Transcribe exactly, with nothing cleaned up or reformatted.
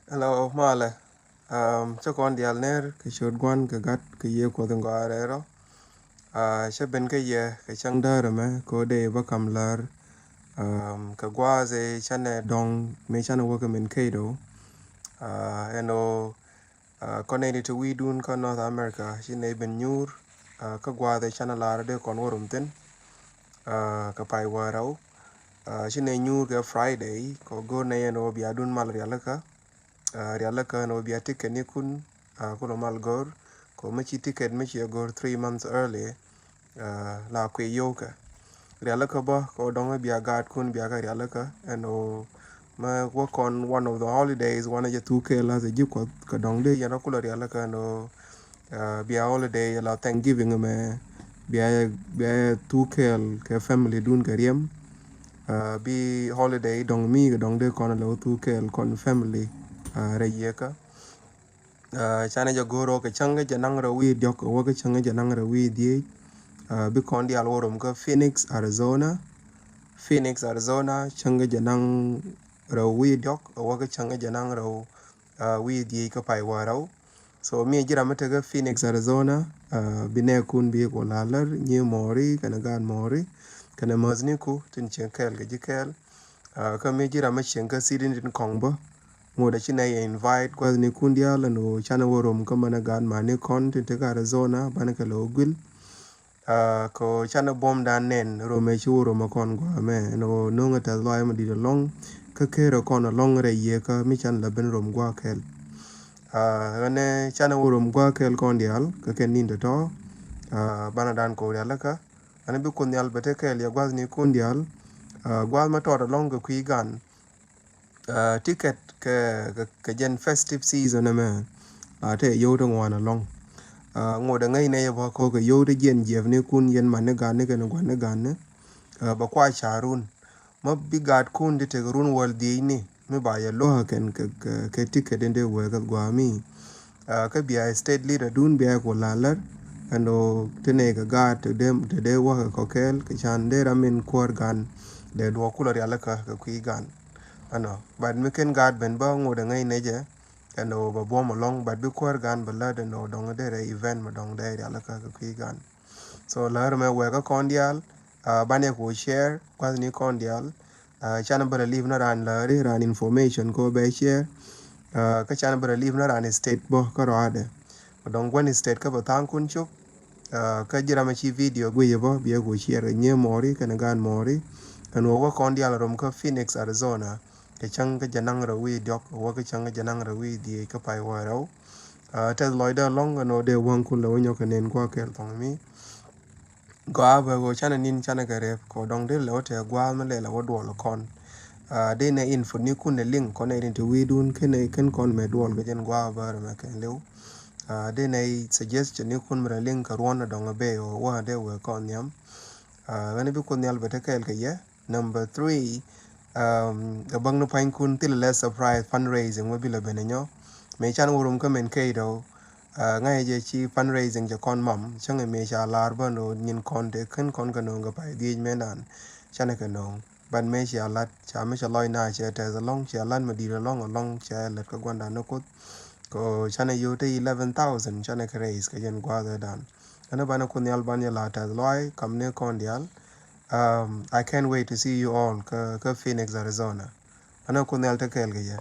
Hello, malɛ. Um, cä kɔn dial ner kɛ ciöt Gua̱n kɛ Gat kɛ Yiëë Kuɔth in gɔaa rɛl rɔ. Uh, cä ben kä yɛ kɛ cäŋ däär ɛmɛ kɛ ɣöö dee bä ka̱m lär, um, kɛ gua̱a̱th ëë canɛ dɔ̱ŋ mëë canɛ wä kɛ min key do̱. Uh, ɛn ɣöö, uh, kɔn nɛy ti te wi̱i̱dun kä North America ci nɛy ben nyuur, uh, kä gua̱a̱th ëë canɛ lar dee kɔn wä rom thi̱n, uh, kɛ pay wäl rɛw. Uh, ci nɛy nyuur kɛ Friday kɛ ɣöö go̱o̱r nɛy ɛn ɣöö bia dun mal rialikä. Uh, rialikä ɛn ɣöö bia ticket nikun, uh, kulɛ mal go̱o̱r kɛ ɣöö mi ci ticket mi ci go̱o̱r three months early, uh, la kui̱ yio̱wkɛ. Rialikä bä kɛ ɣöö dɔ̱ŋ bia gaatkun bia kɛ rialikä ɛn ɣöö mi wä kɔn one of the holidays wanɛ jɛ thuk kɛɛl la̱th ɛ ji̱ Kuɔth kɛ dɔ̱ŋ dee yɛn rɔ kulɛ rialikä ɛn ɣöö, uh, bia holiday la Thanksgiving mɛ bia, bia thuk kɛɛl kɛ family dun kɛ riɛm. Uh, bi holiday dɔ̱ŋ mi kɛ dɔ̱ŋ dee kɔn lɛ wä thuk kɛɛl kɔn family, uh, rɛy yieekä. Uh, canɛ jɛ go̱o̱r ɣöö kɛ cäŋ kä jɛ naŋ rɛw wi̱i̱ diɔ̱k ɛ wä kä cäŋ kä jɛ naŋ rɛw wi̱i̱ dhieec. Uh, bi kɔn diaal wä rom kä Phoenix, Arizona. Phoenix, Arizona, cäŋ kä jɛ naŋ rɛw wi̱i̱ diɔ̱k ɛ wä kä cäŋ kä jɛ naŋ rɛw, uh, wi̱i̱ dhieec kä pay wäl rɛw. So mi ji̱ ram mi te kä Phoenix, Arizona, uh, bi nɛɛkun bi ku la lär nyi mɔɔri kɛnɛ gaat mɔɔri kɛnɛ mäthniku tin cieŋ kɛɛl kɛ ji̱ kɛɛl. Uh, kä mi ji̱ ram mi cieŋ kä city ni tin kɔŋ bä ŋot a ci nɛy invite gua̱thnikun diaal ɛn ɣöö canɛ wä rom kä mänɛ gaat mani kɔn tin te kä Arizona banɛ kɛ lɛ wä guil. Uh, kɛ ɣöö canɛ buɔ̱mdan nɛn rom ëë ci wä rom ɛ kɔn gua̱a̱mɛ ɛn ɣöö no̱o̱ŋɛ tɛth lɔaac mi di̱i̱t ɛlɔ̱ŋ kä ker ɛ kɔn ɛlɔ̱ŋ rɛy yieekä mi canɛ la ben rom gua̱a̱th kɛl. Uh, ɣänɛ canɛ wä rom gua̱a̱th kɛl kɔn diaal kä kɛn ni̱n tɔ̱tɔ̱. Uh, banɛ dan ko̱o̱k rialikä ɣänɛ bi Kuoth Nhial bɛ te kɛɛl yɛ gua̱thnikun diaal. Uh, gua̱a̱th mi tɔt ɛlɔ̱ŋ kɛ kui̱ gan. Uh, ticket kɛ, kɛ, kɛ jɛn festive season ɛmɛ, uh, te yio̱w ti ŋuan ɛlɔ̱ŋ. Uh, ŋot ɛ ŋäcnɛ yɛ bä ko̱ kɛ yio̱w ti jiɛn jiɛpnikun yɛn mani gani kɛnɛ gua̱ni gani. Uh, bɛ kua ca̱run mi bi gaatkun ti tek run wäl dhiecni mi ba yɛ luäk kɛn kɛ, kɛ, kɛ ticket in dee wek kɛ gua̱a̱mi. Uh, kä bia state leader dun bia ku la lär ɛn ɣöö ti nɛy kɛ gaat te dee, te dee wäk kɛ kɔ kɛɛl kɛ can dee ram min kuäär gan dee duɔk kulɛ rialikä kɛ kui̱ gan. Ɛnɔ, but mi ken gaat ben bä ŋot ɛ ŋäcnɛ jɛ ɛn ɣöö bɛ buɔ̱m ɛlɔ̱ŋ, but bi kuäär gan bɛ lät ɛn ɣöö dɔ̱ŋ derɛ event mi dɔ̱ŋ dee rialikä kɛ kui̱ gan. So lär mɛ wek kä kɔn diaal, uh, banɛ ku share gua̱thni kɔn diaal. Uh, canɛ bä rɛ leave ni ran läri ran information ko bɛ share. Uh, kä canɛ bä rɛ leave ni ran state bä kä rɔadɛ. Dɔ̱ŋ gua̱n state kä bä tha̱a̱ŋkun cop. Uh, kä ji̱ ram a ci video guic bä bia ku share kɛ nyiee mɔɔri kɛnɛ gaan mɔɔri. Ɛn wä wä kɔn diaal rom kä Phoenix, Arizona. Kɛ cäŋ kä jɛ naŋ rɛw wi̱i̱ diɔ̱k wä kä cäŋ kä jɛ naŋ rɛw wi̱i̱ dhieec kä pay wäl rɛw. Uh, tɛth lɔcdä ɛlɔ̱ŋ ɛn wä dee wäŋkun lɛ wä nyɔk kɛ nen gua̱a̱th kɛl thɔŋ mi. Gɔaa bä ɣöö canɛ ni̱n canɛ kɛ rep kɛ dɔ̱ŋ dee lɛ wä tɛ gua̱a̱th mi lɛ lɛ wä duɔl kɔn. Ah, dee nɛ info ni kun nɛ liŋ kɔn nɛ rin ti wi̱i̱dun ken nɛ ken kɔn mɛ duɔl kɛ jɛn gua̱a̱th bä rɛ mɛ kɛn liw. Ah, dee nɛ suggestion ni kun mɛ rɛ liŋ kɛ ruɔn ɛ dɔ̱ŋ ɛ bee ɣöö wä dee wee kɔn nhiam. Ah, ɣän bi kun nhial bɛ te kɛɛl kɛ yɛ. Number three, um, kɛ bäk ni pa̱nykun thilɛ lɛ surprise fundraising wä bi lɛ ben ɛ nyɔ. Mëë can wä rum kä mɛn key dɔw, ah, ŋa̱cä jɛ ci fundraising cɛ kɔn mam cäŋ ɛ mëë ca lar bä nɔ nyin kɔn te kän kɔn kɛ nööŋ kɛ pay dhiec mëë nan canɛ kɛ nööŋ. But mëë cia lat ca mi cɛ lɔc na cɛ tɛth ɛlɔ̱ŋ cɛ lat mɛ di̱t ɛlɔ̱ŋ ɛlɔ̱ŋ cɛ lät kä gua̱ndan ni kuoth. Kɛ canɛ yio̱w te eleven thousand canɛ kɛ raise kɛ jɛn gua̱a̱th ɛ dan. Ɛn ɛ banɛ kun nhial ban yɛ la tɛth lɔac kam ni kɔn diaal. Um, I can't wait to see you all kä, kä Phoenix, Arizona. Ɛn ɛ kun nhial te kɛɛl kɛ jɛ.